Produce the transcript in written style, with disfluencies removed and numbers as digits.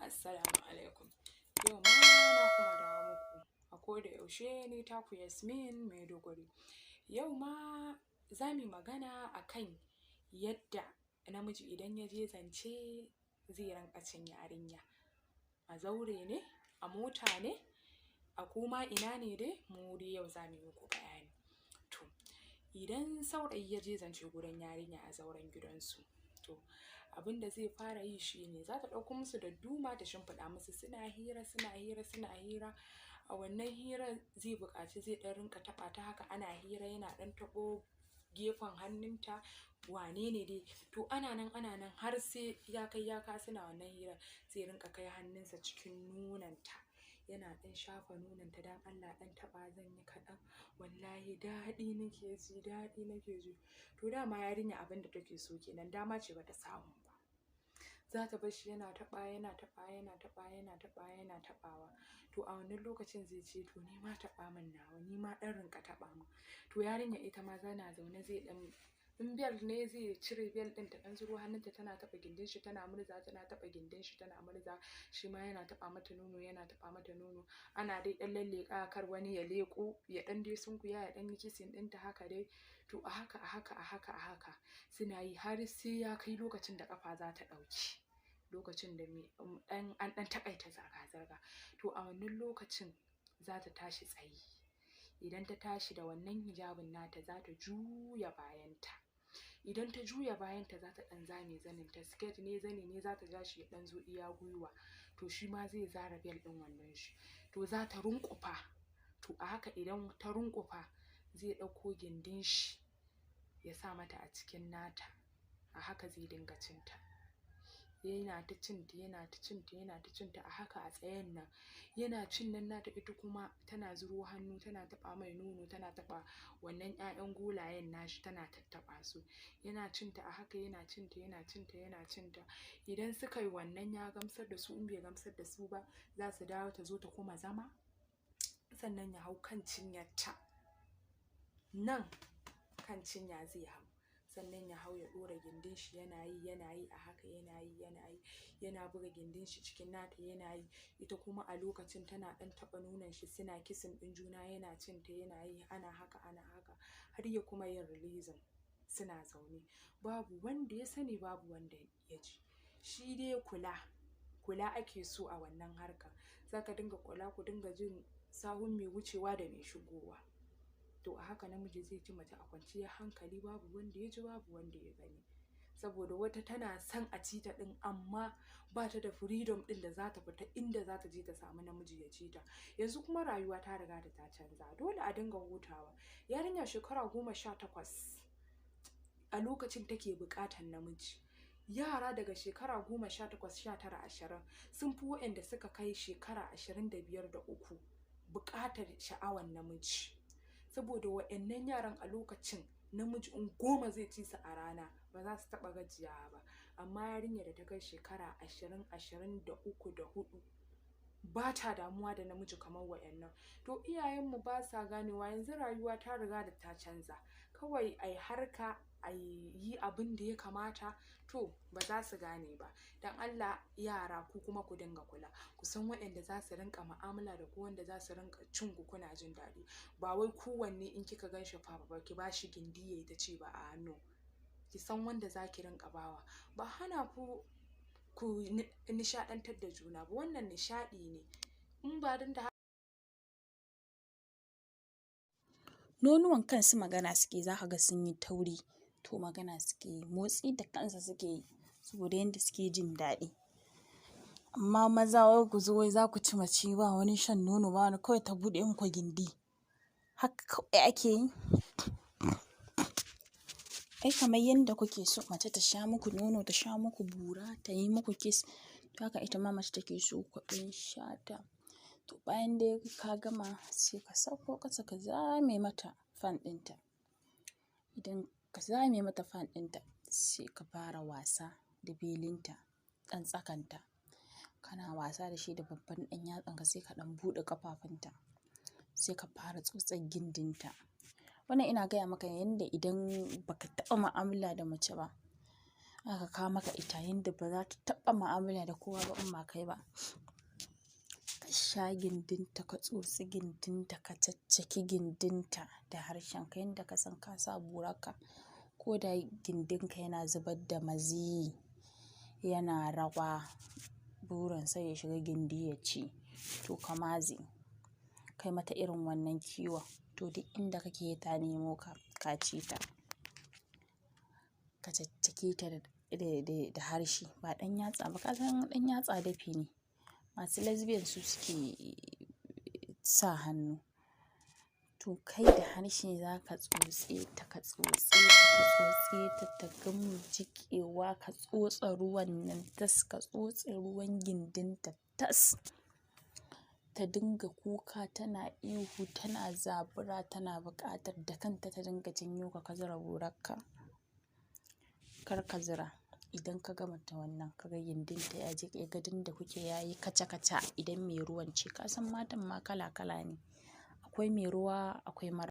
Assalamu alaikum. Yau ma na kuma dawo muku a koda yaushe ni taku Yasmin Maiduguri. Yau ma za mu yi magana a kan yadda namiji idan ya je zance zai rinƙa cin yarinya. A zaure ne, a mota ne, a koma ina ne dai, mu dai yau za mu yi muku bayani. To, idan saurayi ya je zance gurin yarinya a zauren gidansu, to abin da zai fara yi shi ne za ta ɗauko musu dadduma ta shimfiɗa musu, suna hira suna hira suna hira. A wannan hirar zai buƙaci zai ɗan rinƙa taɓa ta haka, ana hira yana ɗan taɓo gefen hannunta, wane ne dai. To ana nan ana nan har sai ya kai ya kawo suna wannan hirar, zai rinƙa kai hannunsa cikin nononta, yana ɗan shafa nononta, don Allah ɗan taɓa zan yi kaɗan, wallahi daɗi nake ji, daɗi nake ji. To dama yarinya abin da take so kenan, dama ce bata samu ba. Za ta bar shi yana taɓa yana taɓa yana taɓa yana taɓa yana taɓawa. To a wannan lokacin zai ce to ni ma taɓa min nawa, ni ma ɗan rinƙa taɓa min. To yarinya ita ma tana zaune, zai ɗan in bel ne zai cire bel ɗin, ta ɗan zuro hannunta tana taɓa gindin shi tana murza, tana taɓa gindin shi tana murza, shi ma yana taɓa mata nono, yana taɓa mata nono. Ana dai ɗan lelleƙawa kar wani ya leƙo, ya ɗan dai sunkuya ya ɗan yi kissing ɗinta haka dai. To a haka a haka a haka a haka suna yi har sai ya kai lokacin da ƙafa za ta ɗauke, lokacin da ɗan an ɗan taƙaita zirga-zirga. To a wannan lokacin za ta tashi tsaye. Idan ta tashi da wannan hijabin nata, za ta juya bayanta. Idan ta juya bayanta, za ta ɗan zame zaninta, skirt ne, zani ne, za ta ja shi ya ɗan zo iya gwiwa. To shi ma zai zare bel ɗin wandon shi. To za ta runƙufa. To a haka idan ta runƙufa, zai ɗauko gindin shi ya sa mata a cikin nata. A haka zai dinga cinta. Yana ta cinta, yana ta cinta, yana ta cinta a haka a tsayen nan. Yana cin nan nata, ita kuma tana zuro hannu tana taɓa mai nono, tana taɓa wannan ƴaƴan golayen nashi, tana tattaɓa su. Yana cinta a haka, yana cinta, yana cinta, yana cinta. Idan suka yi wannan ya gamsar da su, in bai gamsar da su ba, za su dawo ta zo ta kuma zama. Sannan ya hau kan cinyarta. Nan kan cinya zai hau. Sannan ya hau ya ɗora gindin shi, yana yi yana yi a haka, yana yi yana yi, yana buga gindin shi cikin nata yana yi. Ita kuma a lokacin tana ɗan taɓa nonon shi, suna kissing ɗin juna, yana cinta yana yi, ana haka ana haka har ya kuma yin releasing, suna zaune. Babu wanda ya sani, babu wanda ya ji. Shi dai kula, kula ake so a wannan harkar. Za ka dinga kula, ku dinga jin sahun mai wucewa da mai shigowa. To a haka namiji zai ci mace a kwanciyar hankali, babu wanda ya ji, babu wanda ya gani. Saboda wata tana son a ci ta ɗin, amma ba ta da freedom ɗin da za ta fita inda za ta je ta samu namiji ya ci ta. Yanzu kuma rayuwa ta riga da ta canza, dole a dinga hutawa. Yarinya shekara 18 a lokacin take buƙatar namiji. Yara daga shekara 18, 19, 20 sun fi waɗanda suka kai shekara 25 da 3 buƙatar sha'awan namiji. Saboda waɗannan yaran a lokacin namiji in 10 zai ci su a rana ba za su taɓa gajiyawa ba. Amma yarinyar da ta kai shekara 20, 23 da 4 ba ta damuwa da namiji kamar waɗannan. To iyayenmu ba sa ganewa, yanzu rayuwa ta riga da ta canza. Kawai ai harka, a yi abin da ya kamata, to ba za su gane ba. Don Allah yara, ku kuma ku dinga kula. Ku san waɗanda za su rinƙa mu'amala da ku, wanda za su rinƙa cin ku kuna jin daɗi. Ba wai kowanne in kika gan shi fa ba ki ba shi gindi yayi ta ci ba, a no. Ki san wanda za ki rinƙa bawa. Ba hana ku ku nishaɗantar da juna ba, wannan nishaɗi ne. In ba don da Nonuwan kansu magana suke, za ka ga sun yi tauri. To magana suke yi, motsi da kansa suke yi saboda yanda suke jin daɗi. Amma maza, wai ku zo wai za ku ci mace, ba wani shan nono, ba wani, kawai ta buɗe muku gindi. Haka kawai ake yi? Ai kamar yanda kuke so mace ta sha muku nono, ta sha muku bura, ta yi muku kiss, to haka ita ma mace take so ku ɗan sha ta. To bayan dai ka gama, sai ka sauko ƙasa ka zame mata fan ɗinta. Idan ka zame mata fan ɗinta, sai ka fara wasa da belinta, ɗan tsakanta. Kana wasa da shi da babban ɗan yatsanka, sai ka ɗan buɗe ƙafafunta, sai ka fara tsotsar gindinta. Wannan ina gaya maka yanda idan baka taɓa mu'amala da mace ba. Aka kawo maka ita yanda ba za ta taɓa mu'amala da kowa ba in ba kai ba. Ka sha gindinta, ka tsotsi gindinta, ka caccaki gindinta da harshenka yanda ka san ka sa burarka. Ko da gindinka yana zubar da maziyi, yana rawa, burin sai ya shiga gindi ya ci. To ka maze, kai mata irin wannan kiwon. To duk inda kake ta nemo ka, ka ci ta. Ka caccake ta da harshe. Ba ɗan yatsa ba. Ka san ɗan yatsa dafi ne. Masu lesbian su suke sa hannu. To kai da harshe za ka tsotse ta, ka tsotse ta, ka tsotse ta, ta gama jiƙewa, ka tsotse ruwan nan tas, ka tsotse ruwan gindinta tas. Ta dinga kuka, tana ihu, tana zabura, tana buƙatar da kanta ta dinga janyo ka, ka zura burarka. Kar ka zura. Idan ka gama ta wannan, ka ga gindinta ya jiƙe, gadon da kuke yayi kaca kaca idan mai ruwan ce. Ka san matan ma kala kala ne. Akwai mai ruwa, akwai mara.